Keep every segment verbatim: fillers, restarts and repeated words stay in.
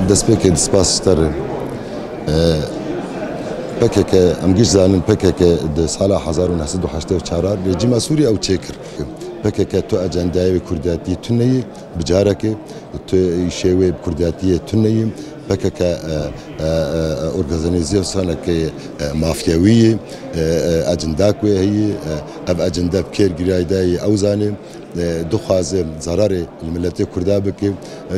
Destpêkê di spas ji te re. E, P K K, em giş zanin P K K di sala hezar û neh sed û heştê û çar rejîma Sûrî ew çêkir. P K K tu ecendayê wê Kurdatiyê tune ye, bi carekê tu îşê wê bi Kurdatiyê tune ye. P K K, e, e, e, organîzasyonekê, e, mafyawî ye, e, e, ecendak wê heye, e, ev ecende bi kêr girayî dayê ew zane, e, dixwaze zerarê li miletê Kurda bike. E,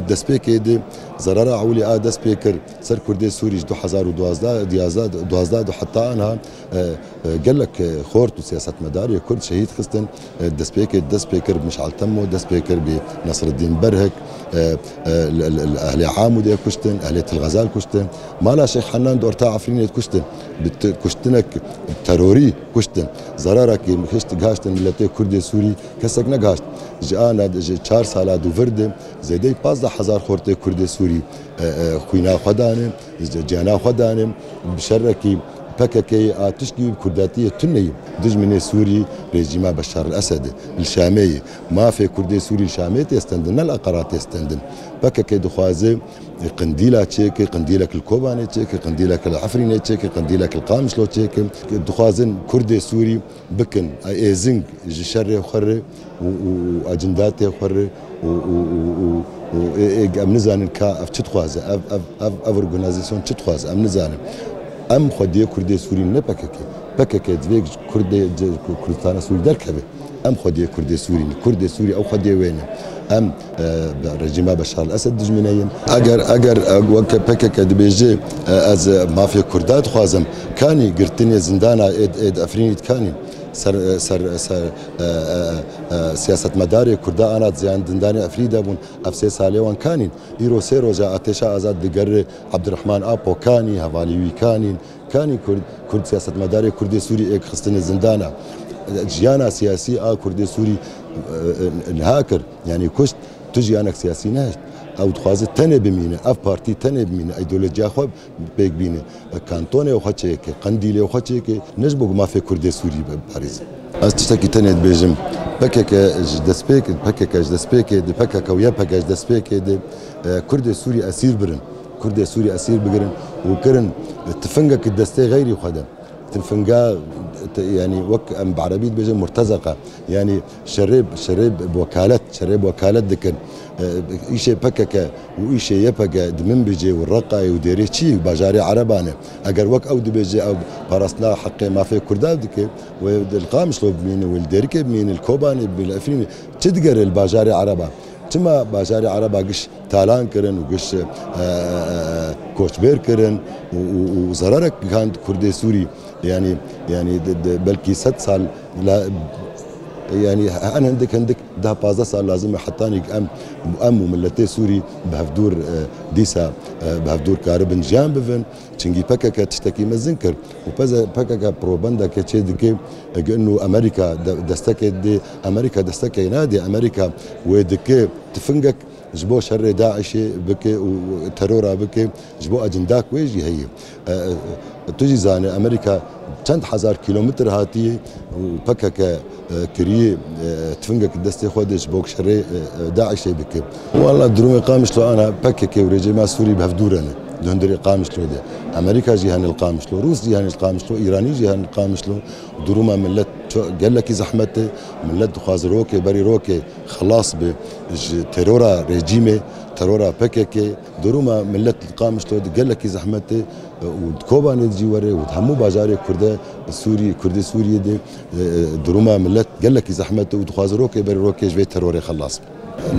destpêkê de zerara ewilî a dest pê kir ser Kurdê Sûrî ji du hezar û duwazdeh, duwazdeh, duwazdeh de heta anha, e, e, gelek, e, xort û siyasetmedarê Kurd şehîd xistin. E, destpêkê dest pê kir bi Mişal Temo, dest pê kir bi Nesreddîn Berhik, e, e, li, li, li ehlê Amûdê kuştin, ehlê Til Xezal kuştin. Mala Şêx Henan di orta Efrînê kuştin. Bi t-, kuştinek terorî kuştin. Zerarekî hişt, gihaştin miletê Kurdê Sûrî kesek negihaşt. Ji ana, ji çar sala dûvir de zêdeyî pazdeh hezar xortê Kurdê Sûrî, e, e, xwîna xwe dane, ji ciyana xwe dane. Bi şerekî P K K a tişkî wî bi Kurdatiyê tune ye. Dijminê Sûrî rejîma Beşar el Esed e. Li Şamê ye. Mafê Kurdê Sûrî li Şamê tê stendin, ne li Eqera tê stendin. P K K dixwaze Qindîla çêke, qindîlek li Kobanê çêke, qindîlek li Efrînê çêke, qindîlek li Qamişlo çêke. Dixwazin Kurdê Sûrî bikin êzing ji şerê xwe re û, û, û ecindatê xwe re û, û, û, û, û ê, ê, em nizanin ka ev çi dixwaze, ev, ev, ev, ev organîzasyon çi dixwaze, em nizanin. Em xwediyê Kurdê Sûrî ne P K K. P K K divê ji Kurdê, ji Kurdistana Sûrî derkeve. Em xwediyê Kurdê Sûrî ne. Kurdê Sûrî ew xwediyê wê ne. Em, e, rejîma Beşar el Esed dijmine yin. Eger, eger, e, weke P K K dibêje, e, ez, e, mafê Kurda dixwazim, kanî girtinê zindana ê, ê di Efrînî dikanî ser, e, ser, ser, e, e, e, siyasetmedarê Kurda ana ziyan dindanê Efrînî de bûn, ev sê salê wan kanîn. Îro sê roja Ateşa Azad digere Abdurrahman Apo kanî, hevalî wî kanîn. Kanî Kurd, Kurd siyasetmedarê Kurdê Sûrî êk xistine zindana. Jiyana siyasî a Kurdê Sûrî, e, e, niha kir. Yanî kuşt, tu jiyanek siyasî nehişt. Ew dixwaze tenê bimîne, ev partî tenê bimîne, îdeolojiya xwe pêk bîne. Kantonê xwe çêke, Qendîlê xwe çêke, ne ji bo ku mafê Kurdê Sûrî biparêze. Ez tiştekî tenê dibêjim. P K K ji destpêk, P K K ji destpêkê de, P K K û Y P G ji destpêkê de, e, Kurdê Sûrî esîr birin. Kurdê Sûrî esîr bigirin û kirin, e, tifingek destê xeyrî xwe de. Tifinga, te-, yanî wek em bi erebî dibêjin murtezeqa. Yanî şerê, şerê bi wekalet, şerê bi wekalet dikin. E, îşê P K K û îşê Y P G di Minbicê û Reqayê û Dêrê Çî, bajarê Ereban e. Eger wek ew dibêje, ew parastina heqê mafê Kurda dike, wê li Qamişlo bimîne, wê li Dêrikê bimîne, li Kobanê bimîne, li Efrînê, çi digere li bajarê Ereban? Çima bajarê Ereba giş talan kirin û giş, e, e, e, koçber kirin û, û, û zerarek gihand Kurdê Sûrî, yanî, yanî di, di, belkî sed sal la, yanî en hindik hindik deh pazdeh sal lazim e hetanî em, em û miletê Sûrî bi hevdûr, e, dîsa, e, bi hevdûr karibin jiyan bivin. Çingî P K K tiştekî mezin kir û peze-, P K K probandeke çê dike, e, inu Amerîka de-, destekê dê, Amerîka destekê nadê, Amerîka wê dike tifingek ji bo şerê DAIŞê bike û terora bike, ji bo ecindak wê jî heye. E, e, tu jî zanî, Amerîka çend hezar kîlometr hatiye û P K K, e, kiriye, e, tifingek destê xwe de ji bo şerê, e, e, DAIŞê bike. Wala durumê Qamişlo ana P K K û rejîma Sûrî bi hevdû re ne. Di hundirê Qamişlo de. Amerîka jî hene li Qamişlo, Rûs jî hene li Qamişlo, Îranî jî hene li Qamişlo. Duruma millet ço-, gelekî zehmet e. Millet dixwaze rokê berî rokê xelas be ji terora rejîmê, terora P K K. Duruma millet li Qamişlo de gelekî zehmet e, û di Kobanê de jî were û di hemû bajarê Kurde Sûrî, Kurdê Sûriyê de, e, e, duruma millet gelekî zehmet e û dixwaze rokê berî rokê ji vê terorê xelas be.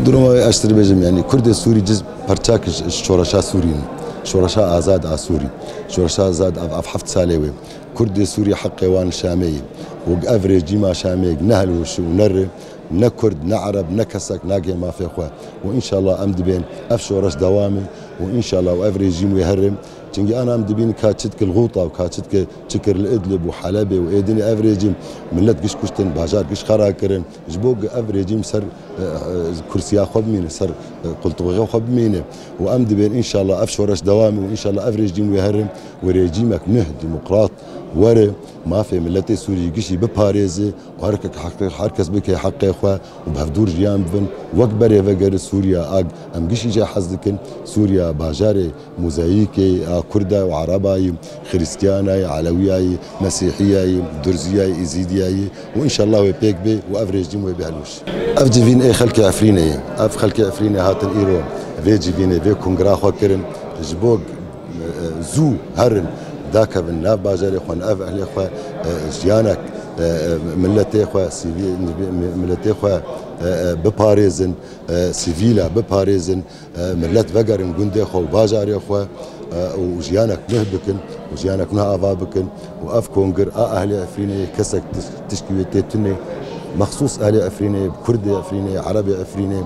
Duruma wê ez tê bêjim, yanî Kurdê Sûrî ciz perçak ji, ji şoreşa Sûrî ne. Şoreşa azad a Sûrî. Şoreşa azad ev, ev heft salê wê. Kurdê Sûrî heqê wan li Şamê ye. Û ev rejîma Şamê ne hilweş û ne re, ne Kurd, ne Ereb, ne kesek nagê mafê xwe. Û înşallah em dibên ev şoreş dewam e û înşallah û ev rejîm wê here. Çimkî ana em dibînin ka çi dikir li Xûta û ka çi dikir, çi kir li Idlib û Helebê û ê dinê ev rejîm millet giş kuştin, bajar giş xera kirin. Ji bo ev rejîm ser, e, e, kursiya xwe bimîne, ser, e, qultuxê xwe bimîne. Û em dibên înşallah ev şoreş dewam û înşallah ev rejîm wê herin û rejîmek nuh demokrat were, mafê milletê Sûrî gişî biparêze û her ke-, her kes bike heqê xwe û bi hevdûr jiyan bibin. Wek berê vegerin Sûriya a em gişî jê hez dikin, Sûriya bajarê mozayîkê a Kurda û Ereba yî, Xirîstiyana yî, Elewiya yî, Mesîhiya yî, Durziya yî, Îzîdiya yî û înşallah wê pêk bê û ev rejîm wê bê hilweş. Ev civîn ê xelkê Efrînê ye. Ev xelkê Efrînê hatin îro vê civînê, vê kongra xwe kirin. Ji bo, e, zû herin, dakevin nav bajarê xwe, nav ehlê xwe, e, jiyanek, e, e, miletê xwe, sivî-, miletê xwe, e, e, biparêzin, e, sivîla biparêzin, e, milet vegerin gundê xwe û bajarê xwe, e, û jiyanek nuh bikin û jiyanek nuh ava bikin. Û ev kongir a ehlê Efrînê kesek tiş-, tişkî wê tê tune, mexsûs ehlê Efrînê, Kurdê Efrînê, Erebê Efrînê,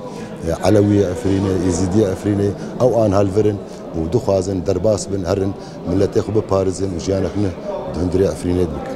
e, Elewiyê Efrînê, Êzîdiyê Efrînê, ew an helvirin û dixwazin derbas bin, herin miletê xwe biparêzin û jiyanek nuh di hundirê Efrînê bikin.